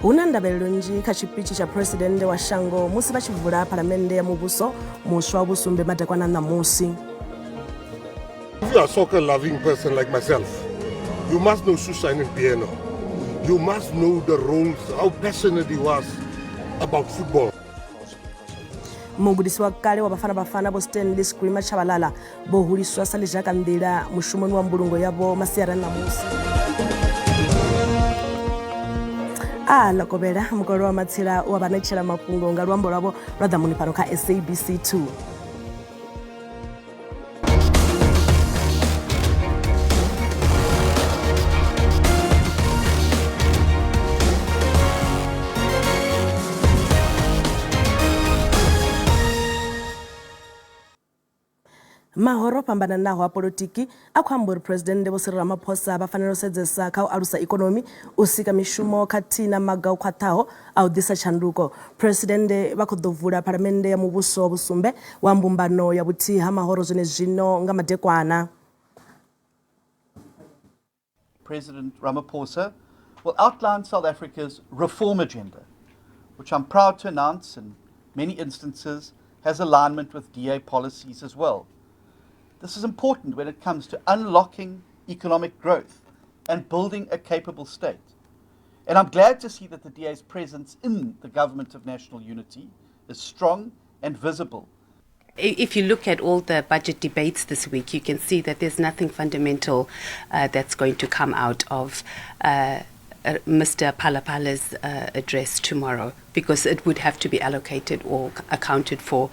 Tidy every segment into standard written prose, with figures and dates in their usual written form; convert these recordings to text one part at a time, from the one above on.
Hu na ndavhelelo nnzhi kha tshipitshi tsha Phresidennde wa shango musi vha tshi vula Phalamennde ya Muvhuso muswa wa vhusumbe madekwana ṋamusi. If you are a soccer loving person like myself, you must know Shoeshine and Piano. You must know the roles, how passionate he was about football. Mugudisi wa kale wa Bafana Bafana Vho Stanley Screamer Tshabalala vho huliswa sa ḽizhakanḓila mushumoni wa mbulungo yavho masiari a ṋamusi. A ḽo kovhela mukolo wa matsila u a vha ṋetshela mafhungo nga luambo lwavho lwa ḓamuni fhano kha SABC 2. Mahoro o fhambananaho a polotiki a khou amba uri Phresidennde Vho Cyril Ramaphosa vha fanela u sedzesa kha u alusa ikonomi, u sika mishumo khathihi na maga o khwaṱhaho a u ḓisa tshanduko. Phresidennde vha khou ḓo vula Phalamennde ya Muvhuso wa Vhusumbe wa Mbumbano ya Vhuthihi ha Mahoro zwenezwino nga madekwana. President Ramaphosa will outline South Africa's reform agenda, which I'm proud to announce in many instances has alignment with DA policies as well. This is important when it comes to unlocking economic growth and building a capable state. And I'm glad to see that the DA's presence in the Government of National Unity is strong and visible. If you look at all the budget debates this week, you can see that there's nothing fundamental that's going to come out of Mr. Phalafala's address tomorrow, because it would have to be allocated or accounted for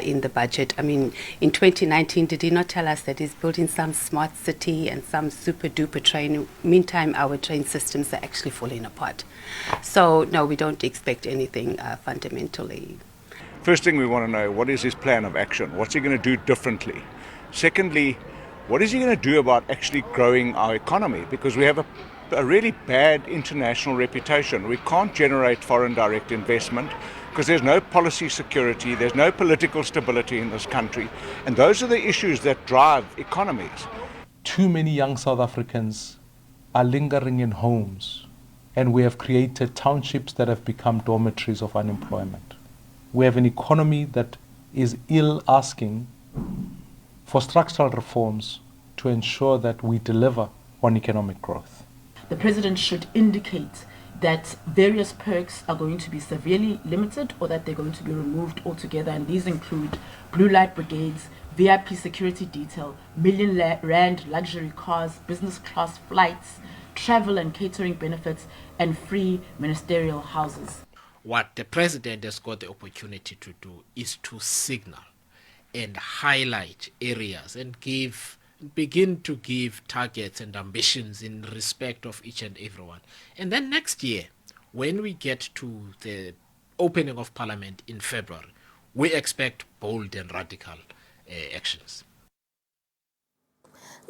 in the budget. I mean, in 2019, did he not tell us that he's building some smart city and some super duper train? Meantime, our train systems are actually falling apart. So, no, we don't expect anything fundamentally. First thing we want to know, what is his plan of action? What's he going to do differently? Secondly, what is he going to do about actually growing our economy? Because we have a really bad international reputation. We can't generate foreign direct investment because there's no policy security, there's no political stability in this country. And those are the issues that drive economies. Too many young South Africans are lingering in homes, and we have created townships that have become dormitories of unemployment. We have an economy that is ill asking for structural reforms to ensure that we deliver on economic growth. The president should indicate that various perks are going to be severely limited or that they're going to be removed altogether, and these include blue light brigades, VIP security detail, million rand luxury cars, business class flights, travel and catering benefits, and free ministerial houses. What the president has got the opportunity to do is to signal and highlight areas and begin to give targets and ambitions in respect of each and everyone. And then next year, when we get to the opening of Parliament in February, we expect bold and radical actions.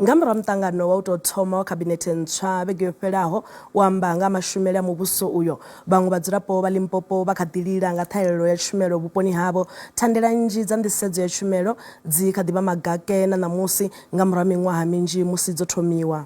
Nga murahu ha muṱangano wa u tou thoma wa khabinethe ntswa vhege yo fhelaho u amba nga ha mashumele a muvhuso uyo, vhaṅwe vhadzulapo vha Limpopo vha kha ḓi lila nga ṱhahelelo ya tshumelo vhuponi havho. Thandela nnzhi dza nḓisedzo ya tshumelo dzi kha ḓi vha magake na ṋamusi nga murahu ha miṅwaha minzhi musi dzo thomiwa.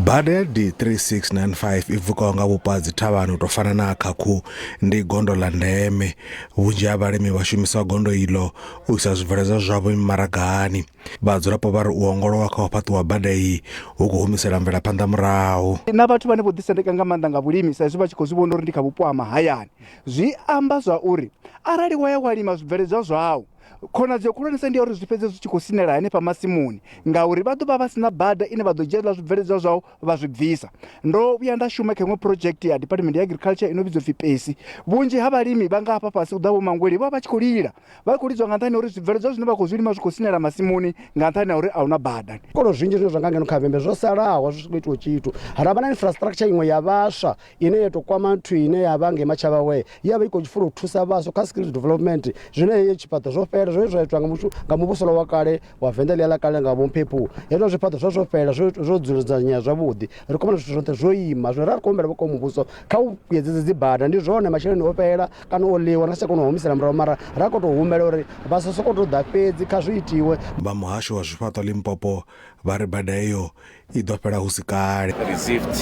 Bada ya D3695 i bvukaho nga vhupo ha dzithavhani u tou fana na ha Khakhu ndi gondo ḽa ndeme. Vhunzhi ha vhalimi vha shumisa gondo iḽo u isa zwibveledzwa zwavho mimaragani. Vhadzulapo vha ri u ongolowa kha u fhaṱiwa bada iyi hu khou humisela mvelaphanḓa murahu. Na vhathu vhane vho ḓisendeka nga maanḓa nga vhulimi sa izwi vha tshi khou zwi vhona uri ndi kha vhupo ha mahayani, zwi amba zwa uri arali wa ya wa lima zwibveledzwa zwau, Khonadzeo khulwanesa ndi ya uri zwi fhedze zwi tshi khou sinela hanefha masimuni ngauri vha ḓo vha vha si na bada ine vha ḓo dzhia hezwiḽa zwibveledzwa zwau vha zwi bvisa. Ndo vhuya nda shuma kha iṅwe project ya Department ya Agriculture ino vhidzwa upfhi PESI. Vhunzhi ha vhalimi vha nga hafha fhasi u ḓa vho Mangweli vho vha vha tshi khou lila, vha khou lidzwa nga nṱhani ha uri zwibveledzwa zwine vha khou zwi lima zwi khou sinela masimuni nga nṱhani ha uri a hu na bada. Zwikolo zwinzhi zwine zwa nga ngeno kha Vhembe zwo salaho zwi songo itiwa tshithu. Ra vha na infrastructure iṅwe ya vhaswa ine ya tou kwama nthu ine ya vha ngei Matshavhawee ya vha i khou funa u thusa vhaswa kha skills development zwine heyo tshifhaṱo zwo fhela. fhela zwo zwa itwa nga muvhuso wa kale wa Venḓa ḽia ḽa kale nga Vho Mphephu. Hezwo zwifhaṱo zwa zwo fhela zwo dzudzanyea zwavhuḓi, ri khou vhona zwithu zwoṱhe zwo ima. Zwino ra ri khou humbela vho kha muvhuso kha u vhuyedzedze dzi bada, ndi zwone masheleni o fhela kana o ḽiwa, ri nga si tsha kona u humisela murahu, mara ra khou tou humbela uri vha sa sokou tou ḓa fhedzi, kha zwi itiwe. Vha muhasho wa zwifhaṱo Limpopo vha ri bada iyo i ḓo fhela hu si kale. Received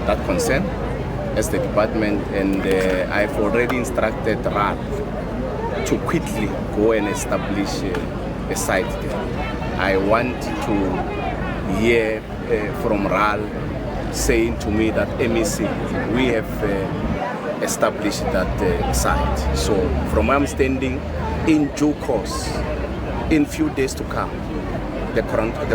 that concern as the department and I've already instructed RAL to quickly go and establish a site there. I want to hear from RAL saying to me that MEC, we have established that site. So from where I'm standing, in due course, in few days to come, the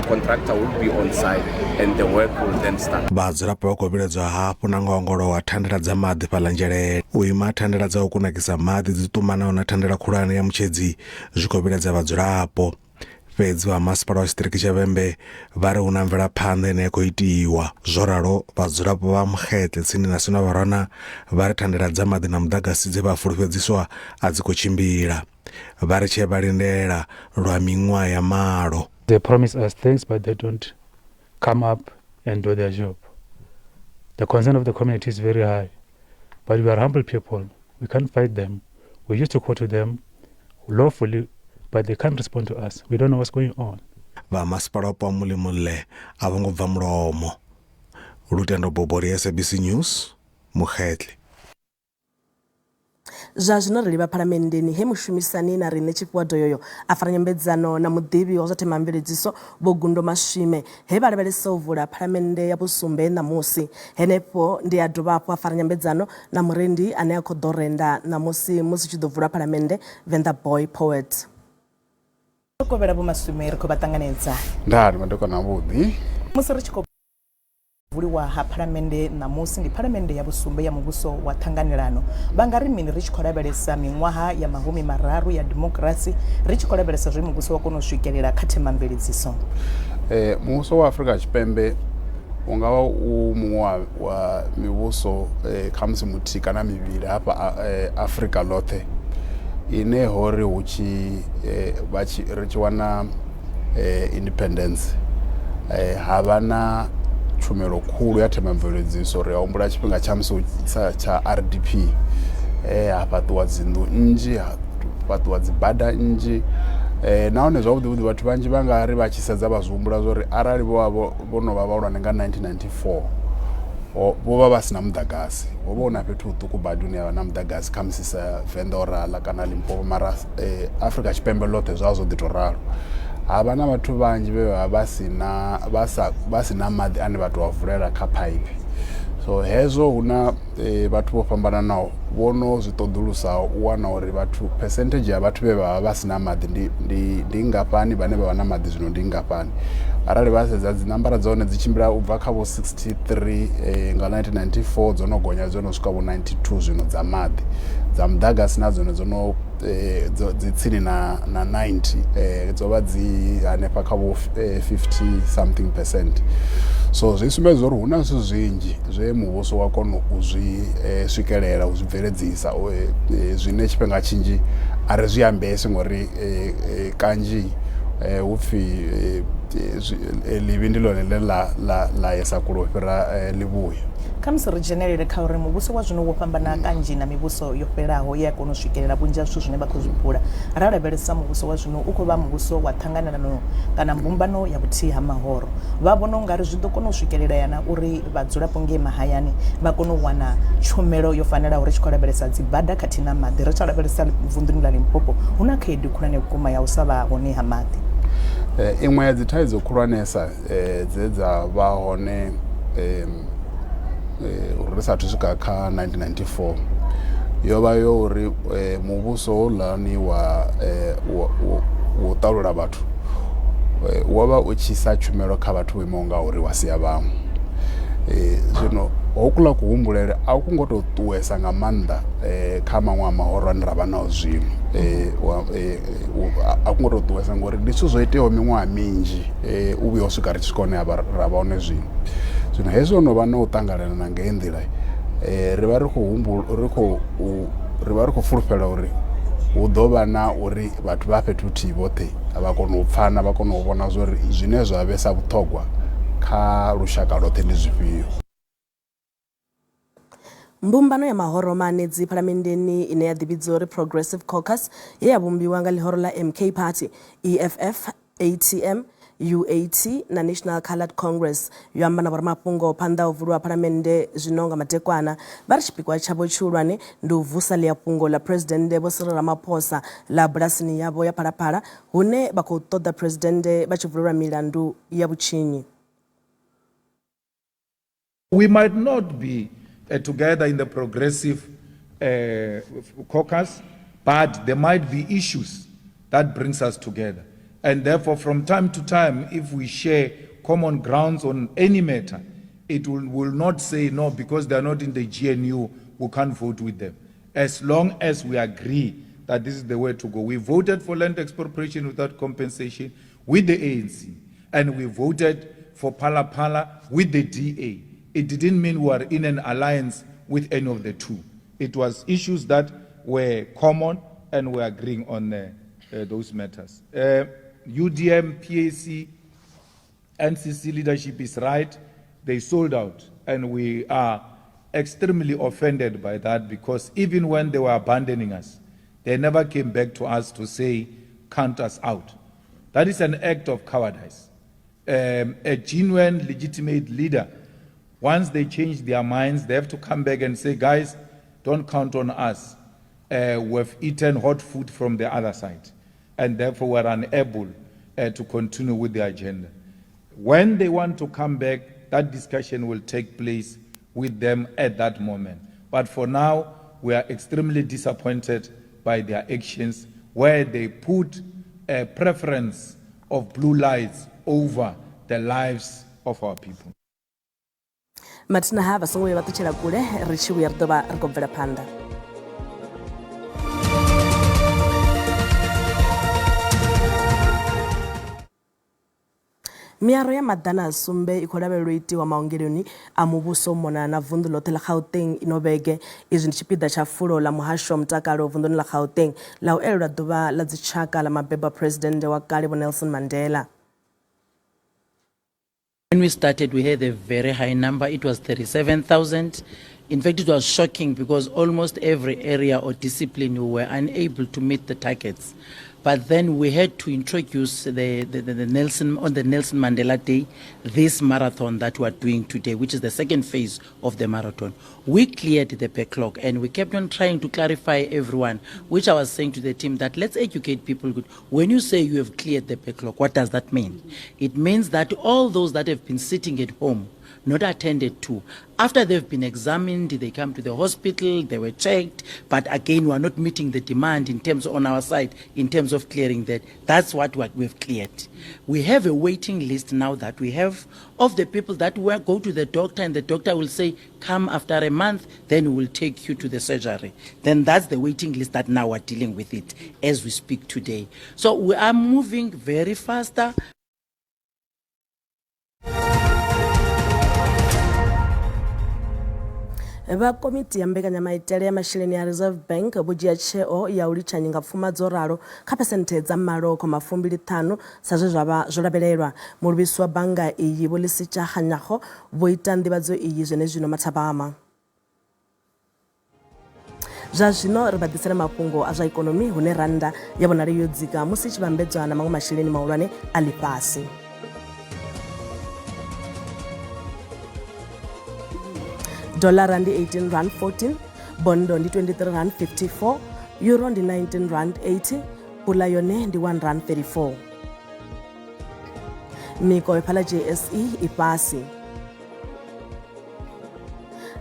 contractor will be on site and the work will then start. Vhadzulapo vha khou vhiledzwa hafhu na nga ongolowa thandela dza maḓi fhaḽa Nzhelele. U ima thandela dza u kunakisa maḓi dzi ṱumanaho na thandela khulwane ya Mutshedzi zwi khou vhiledza vhadzulapo. Fhedzi vha masipala wa tshiṱiriki tsha Vhembe vha ri hu na mvelaphanḓa ine ya khou itiwa. Zwo ralo, vhadzulapo vha Mokgetle tsini na Senwabarwana vha ri thandela dza maḓi na muḓagasi dze vha fulufhedziswa a dzi khou tshimbila. Vha ri tshe vha lindela lwa miṅwaha ya malo. They promise us things but they don't come up and do their job. The concern of the community is very high, but we are humble people. We can't fight them. We used to go to them lawfully, but they can't respond to us. We don't know what's going on. Vha masipala wapo wa Mulimulle a vho ngo bva mulomo. Lutendo Boboli, SABC News, Mokgetle. Zwa zwino ri livha phalamenndeni he mushumisani na riṋe Tshifhiwa Doyoyo a fara nyambedzano na muḓivhi wa zwa themamveledziso Vho Gundo Maswime he vha lavhelesa u vula phalamennde ya vhusumbe ṋamusi. Henefho ndi a dovha hafhu a fara nyambedzano na murendi ane a khou ḓo renda ṋamusi musi tshi ḓo vulwa phalamennde, Venḓa Boy Poet. Kovhela Vho Maswime ri khou vha ṱanganedza. Ndaa ndi madekwana avhuḓi. Musi ri tshi khou vuliwa ha phalamennde ṋamusi, ndi phalamennde ya vhusumbe ya muvhuso wa ṱhanganelano. Vha nga ri mini ri tshi khou lavhelesa miṅwaha ya 30 ya dimokirasi, ri tshi khou lavhelesa zwe muvhuso wa kona u swikelela kha themamveledziso? Muvhuso wa Afrika Tshipembe u nga vha u muṅwe wa mivhuso khamusi muthihi kana mivhili hafha Afrika ḽoṱhe ine hori hu tshi ri tshi wana independence ha vha na tshumelo khulu ya themamveledziso. Ri a humbula tshifhinga tsha musi tsha RDP, ha fhaṱiwa dzinnḓu nnzhi, ha fhaṱiwa dzibada nnzhi, nahone zwavhuḓi vhuḓi vhathu vhanzhi vha nga ri vha tshi sedza vha zwi humbula zwa uri arali vho vha vho no vha vhahulwane nga 1994 vho vha vha si na muḓagasi. Ho vha hu na fhethu huṱuku badi hune ha vha na muḓagasi khamusi sa Venḓa o rala kana Limpopo, mara Afrika Tshipembe ḽoṱhe zwa zwo ḓi tou ralo. Ha vha na vhathu vhanzhi vhe vha vha si na vha sa vha si na maḓi ane vha tou a vulela kha phaiphi. So hezwo hu na vhathu vho fhambananaho vho no zwi ṱoḓulusaho u wana uri vhathu percentage ya vhathu vhe vha vha vha si na maḓi ndi ndi ndi ngafhani, vhane vha vha na maḓi zwino ndi ngafhani. Arali vha sedza dzi nambara dza hone dzi tshimbila u bva kha vho 63 nga 1994 dzo no gonya dzo no swika vho 92 zwino dza maḓi. Dza muḓagasi na dzone dzo no dzi tsini na 90, dzo vha dzi hanefha kha vho 50 something percent. So zwi sumbedza uri hu na zwithu zwinzhi zwe muvhuso wa kona u zwi swikelela, u zwi bveledzisa, zwine tshifhinga tshinzhi a ri zwi ambesi ngori kanzhi hu pfhi ḽivhi ndi ḽone ḽine ḽa yesa kule u fhira ḽivhuya. Khamusi ri dzhenelele kha uri muvhuso wa zwino wo fhambana kanzhi na mivhuso yo fhelaho ye ya kona u swikelela vhunzhi ha zwithu zwine vha khou zwi bula. Ra lavhelesa muvhuso wa zwino u khou vha muvhuso wa ṱhanganelano kana mbumbano ya vhuthihi ha mahoro. Vha vhona u nga ri zwi ḓo kona u swikelelea na uri vhadzulapo ngei mahayani vha kone u wana tshumelo yo fanelaho ri tshi khou lavhelesa dzibada khathihi na maḓi. Ri tshi lavhelesa vunḓuni ḽa Limpopo hu na khaedu khulwane vhukuma ya u sa vha hone ha maḓi. Iṅwe ya dzi thaidzo khulwanesa dze dza vha hone uri ri sathu swika kha 1994 yo vha yo uri muvhuso houḽani wa u ṱalula vhathu wo vha u tshi isa tshumelo kha vhathu vho imaho nga uri wa sia vhaṅwe. Zwino houḽa kuhumbulele a ku ngo tou ṱuwesa nga maanḓa kha maṅwe a mahoro ane ra vha nao zwino, a ku ngo tou ṱuwesa ngori ndi zwithu zwo iteaho miṅwaha minzhi u vhuya u swika ri tshi swika hune ra vha hone zwino. Zwino hezwi ho no vha na u ṱanganela na nga heyi nḓila, ri vha ri khou humbula ri khou ri vha ri khou fulufhela uri Hu ḓo vha na uri vhathu vha fhethu huthihi vhoṱhe vha kone u pfana, vha kone u vhona zwori zwine zwa vhesa vhuṱhogwa kha lushaka lwoṱhe ndi zwifhio. Mbumbano ya mahoro maanedzi phalamenndeni ine ya ḓivhidza uri Progressive Caucus ye ya vhumbiwa nga ḽihoro ḽa MK Party, EFF, ATM, UAT na National Coloured Congress yo amba na vhoramafhungo phanḓa ha u vuliwa phalamennde zwino nga madekwana. Vha ri tshipikwa tshavho tshihulwane ndi u vusa ḽia fhungo ḽa Phresidennde Vho Cyril Ramaphosa ḽa bulasini yavho ya Phalaphala hune vha khou ṱoḓa Phresidennde vha tshi vulelwa milandu ya vhutshinyi. We might not be uh, together in the progressive uh, caucus, but there might be issues that brings us together. And therefore, from time to time, if we share common grounds on any matter, it will, will not say no because they are not in the GNU, we can't vote with them. As long as we agree that this is the way to go. We voted for land expropriation without compensation with the ANC, and we voted for Phala Phala with the DA. It didn't mean we were in an alliance with any of the two. It was issues that were common and we were agreeing on those matters. UDM, PAC, NCC leadership is right. They sold out, and we are extremely offended by that because even when they were abandoning us, they never came back to us to say, count us out. That is an act of cowardice. A genuine, legitimate leader, once they change their minds, they have to come back and say, guys, don't count on us. We've eaten hot food from the other side, and therefore we're unable to continue with the agenda. When they want to come back, that discussion will take place with them at that moment. But for now, we are extremely disappointed by their actions, where they put a preference of blue lights over the lives of our people. Mathina ha vha songo vhuya vha ṱutshela kule, ri tshi vhuya ri ḓo vha ri khou bvela phanḓa. Miaro ya maḓana a sumbe i khou lavhelelwa u itiwa maongeloni a muvhuso u mona na vunḓu ḽoṱhe ḽa Gauteng ino vhege. Izwi ndi tshipiḓa tsha fulo ḽa muhasho wa mutakalo vunḓuni ḽa Gauteng ḽa u elelwa ḓuvha ḽa dzitshaka ḽa mabebo a Phresidennde wa kale Vho Nelson Mandela. When we started, we had a very high number. It was 37,000. In fact, it was shocking because almost every area or discipline we were unable to meet the targets. But then we had to introduce the Nelson, on the Nelson Mandela Day, this marathon that we are doing today, which is the second phase of the marathon. We cleared the backlog and we kept on trying to clarify everyone, which I was saying to the team that let's educate people. When you say you have cleared the backlog, what does that mean? It means that all those that have been sitting at home, not attended to, after they've been examined, they come to the hospital, they were checked, but again, we are not meeting the demand in terms on our side, in terms of clearing that. That's what we've cleared. We have a waiting list now that we have of the people that will go to the doctor, and the doctor will say, come after a month, then we will take you to the surgery. Then that's the waiting list that now we're dealing with it as we speak today. So we are moving very faster. Vha komiti ya mbekanyamaitele ya masheleni ya Reserve Bank vho dzhia tsheo ya u litsha nyingapfuma dzo ralo kha phesenthe dza 8.25 sa zwe zwa vha zwo lavhelelwa. Muluvhisi wa bannga iyi Vho Lesetja Kganyago vho ita nḓivhadzo iyi zwenezwino mathabama. Zwa zwino ri vha ḓisela mafhungo a zwa ikonomi hune rannda ya vhonala yo dzika musi i tshi vhambedzwa na maṅwe masheleni mahulwane a ḽifhasi. Dollara ndi 18 rand 14, bondo ndi 23 rand 54, euro ndi 19 rand 80, pula yone ndi 1 rand 34. Mikovhe fhaḽa JSE i fhasi.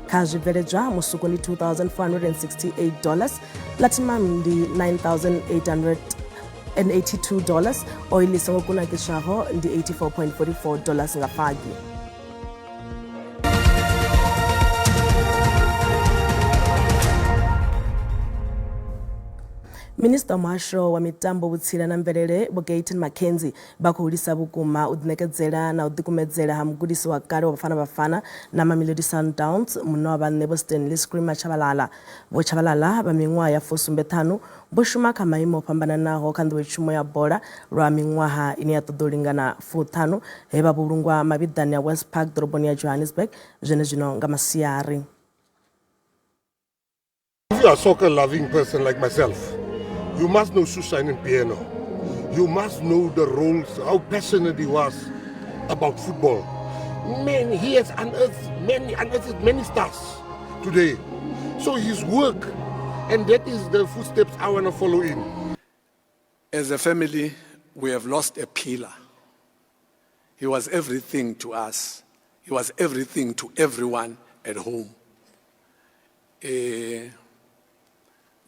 Kha zwibveledzwa musuku ndi $2,468 dollars, platinum ndi $9,882 dollars, oil i songo kunakiswaho ndi $84.44 dollars nga fagi. Minista wa muhasho wa mitambo, vhutsila na mvelele Vho Gayton McKenzie vha khou hulisa vhukuma u ḓiṋekedzela na u ḓikumedzela ha mugudisi wa kale wa Bafana Bafana na Mamelodi Sundowns munna wa vhaṋe Vho Stanley Screamer Tshabalala. Vho Tshabalala vha miṅwaha ya 75 vho shuma kha maimo o fhambananaho kha nḓowetshumo ya bola lwa miṅwaha ine ya ṱoḓa u lingana 50 he vha vhulungwa mavhiḓani a West Park ḓoroboni ya Johannesburg zwenezwino nga masiari. If you are a soccer loving person like myself, you must know Shushan and Piano. You must know the roles, how passionate he was about football. Man, he has unearthed many stars today. So his work, and that is the footsteps I want to follow in. As a family, we have lost a pillar. He was everything to us. He was everything to everyone at home.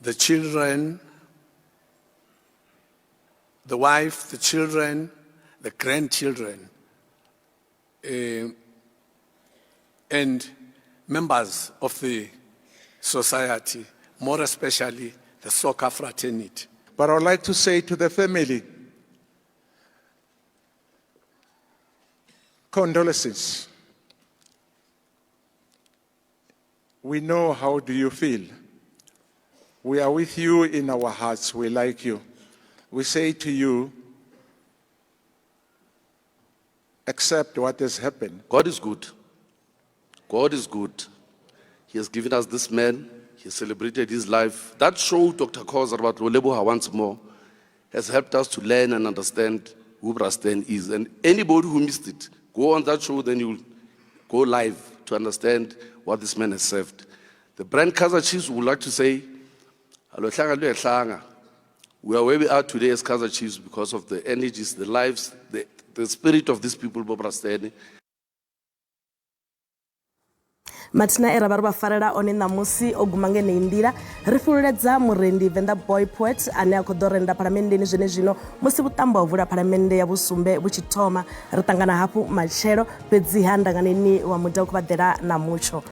The children, the wife, the children, the grandchildren, and members of the society, more especially the soccer fraternity. But I would like to say to the family, condolences. We know how do you feel. We are with you in our hearts. We like you. We say to you, accept what has happened. God is good. God is good. He has given us this man. He celebrated his life. That show, Dr. Khoza Leboha once more, has helped us to learn and understand who Bra Stan is. And anybody who missed it, go on that show, then you'll go live to understand what this man has served. The brand Kaizer Chiefs would like to say, we are where we are today as Kaizer Chiefs because of the energies, the lives, the spirit of these people, Bra Stan. Mathina e ra vha ri vha farela one ṋamusi o guma ngenei nḓila. Ri fhululedza murendi Venḓa Boy Poet ane a khou ḓo renda phalamenndeni zwenezwino musi vhuṱambo ha u vula phalamennde ya vhusumbe vhu tshi thoma. Ri ṱangana hafhu matshelo, fhedziha ndanganeni wa muda u khou vha ḓela na mutsho.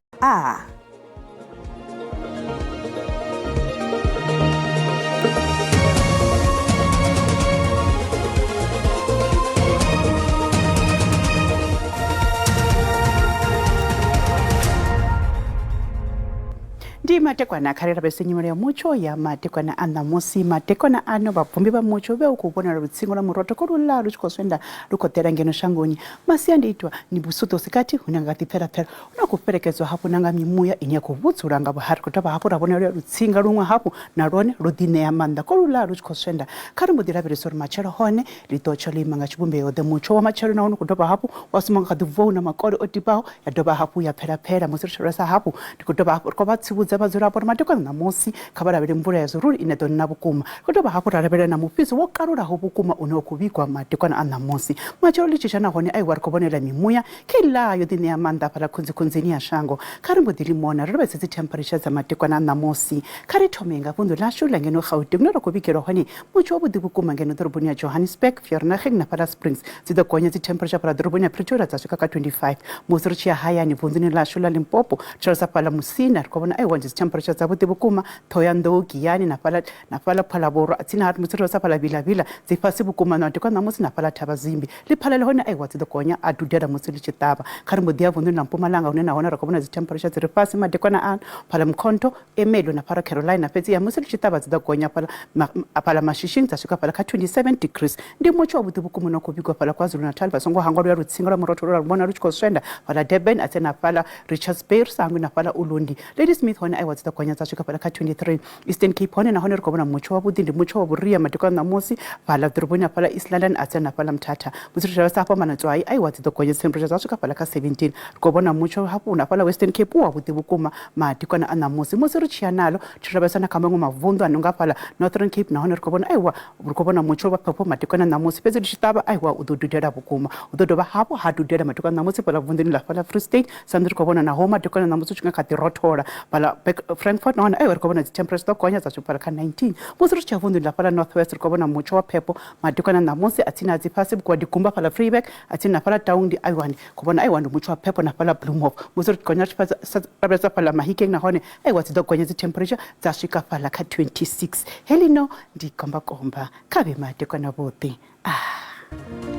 Ndi matekwana kha ri lavhelese nyimele ya mutsho ya matekwana a ṋamusi. Matekwana ano vhabvumbi vha mutsho vhe u khou vhonala lutsingo lwa murotho ko luḽa lu tshi khou swenda lu khou ḓela ngeno shangoni. Masiandaitwa ni vhusuṱo sikati hune nga ḓi pfela-pfela huna khou fhelekedzwa hafhu na nga mimuya ine ya khou vhudzula nga vhuhari. Khou dovha hafhu ra vhonala lutsinga luṅwe hafhu na lwone lwo ḓi ṋea maanḓa ko luḽa lu tshi khou swenda. Kha ri mbo ḓi lavhelesa uri matshelo hone ḽi ḓo tsha ḽo ima nga tshivhumbeo ḓe. Mutsho wa matshelo nahone khou dovha hafhu wa suma nga kha ḓi bvaho na makole o tibaho ya dovha hafhu ya pfela-pfela. Musi ri tshi lavhelesa hafhu ndi khou dovha hafhu ri khou vha tsivhudza vhadzulapo uri madekwana ṋamusi kha vha lavhelele mvula ya zwirulu ine ḓo nna vhukuma. Ri khou dovha hafhu ra lavhelela na mufhiso wo kalulaho vhukuma une wa khou vhigwa madekwana a ṋamusi. Matshelo ḽi tshi tsha nahone aiwa ri khou vhonela mimuya kheiḽa yo ḓi ṋea maanḓa hafhaḽa khunzikhunzini ya shango. Kha ri mbo ḓi limona ri lavhelese dzi temperature dza madekwana a ṋamusi. Kha ri thome nga vunḓu ḽashu ḽa ngeno Gauteng hune ra khou vhigelwa hone mutsho wavhuḓi vhukuma ngeno ḓoroboni ya Johannesburg, Vereeniging na fhaḽa Springs. Dzi ḓo gonya dzi temperature fhaḽa ḓoroboni ya Pretoria dza swika kha 25. Musi ri tshi ya hayani vunḓuni ḽashu ḽa Limpopo ri tshi fhaḽa Musina ri khou vhona aiwa ndi dzi temperature dzavhuḓi vhukuma. Thohoyandou, Giyani na fhaḽa Phalaborwa tsini ha musi ri sa fhaḽa Vilavila dzi fhasi vhukuma. Na madekwana ṋamusi na fhaḽa Thavhazimbi ḽiphalele hone aiwa dzi ḓo gonya a dudela musi ḽi tshi ṱavha. Kha ri mbo ḓi ya vunḓuni ḽa Mpumalanga hune nahone ra khou vhona dzi temperature dzi re fhasi madekwana ano fhaḽa Mkhonto, Emelo na fhaḽa Carolina, fhedzi ya musi ḽi tshi ṱavha dzi ḓo gonya fhaḽa Mashishing dza swika fhaḽa kha 27 degrees. Ndi mutsho wavhuḓi vhukuma une wa khou vhigwa fhaḽa KwaZulu-Natal. Vha songo hangwa luya lutsinga lwa murotho lwa vhona lu tshi khou swenda fhaḽa Durban a tsena fhaḽa Richards Bay, ri sa hangwi na fhaḽa Ulundi. Ladysmith hone aiwa dzi ḓo gonya dza swika fhaḽa kha 23. Eastern Cape hone nahone ri khou vhona mutsho wavhuḓi, ndi mutsho wa vhuria madekwana ṋamusi fhaḽa ḓoroboni ya fhaḽa East London a tsena fhaḽa Mthatha. Musi ri tshi lavhelesa hafha Manetswai aiwa dzi ḓo gonya dzi temperature dza swika fhaḽa kha 17. Ri khou vhona mutsho hafhu na fhaḽa Western Cape u wavhuḓi vhukuma madekwana a ṋamusi. Musi ri tshi ya nalo tshi lavhelesa na kha maṅwe mavunḓu a no nga fhaḽa Northern Cape nahone ri khou vhona aiwa ri khou vhona mutsho wa phepho madekwana ṋamusi, fhedzi ḽi tshi ṱavha aiwa u ḓo dudela vhukuma. U ḓo dovha hafhu ha dudela madekwana ṋamusi fhaḽa vunḓuni ḽa fhaḽa Free State sa ri khou vhona naho madekwana ṋamusi u tshi nga kha ḓi rothola fhaḽa Frankfort nahone aiwa ri khou vhona dzi temperature dzo gonya dza swika fhaḽa kha 19. Musi ri tshi ya vunḓuni ḽa fhaḽa North West ri khou vhona mutsho wa phepho madekwana ṋamusi a tsini ha dzi fhasi vhukuma ndi gumba fhaḽa Vryburg a tsini na fhaḽa Taung ndi aiwani khou vhona aiwa ndi mutsho wa phepho na fhaḽa Bloemhof. Musi ri tshi gonya ri tshi lavhelesa fhaḽa Mahikeng nahone aiwa dzi ḓo gonya dzi temperature dza swika fhaḽa kha 26. Heḽino ndi gombakomba kha vhe madekwana vhuḓi. Ah.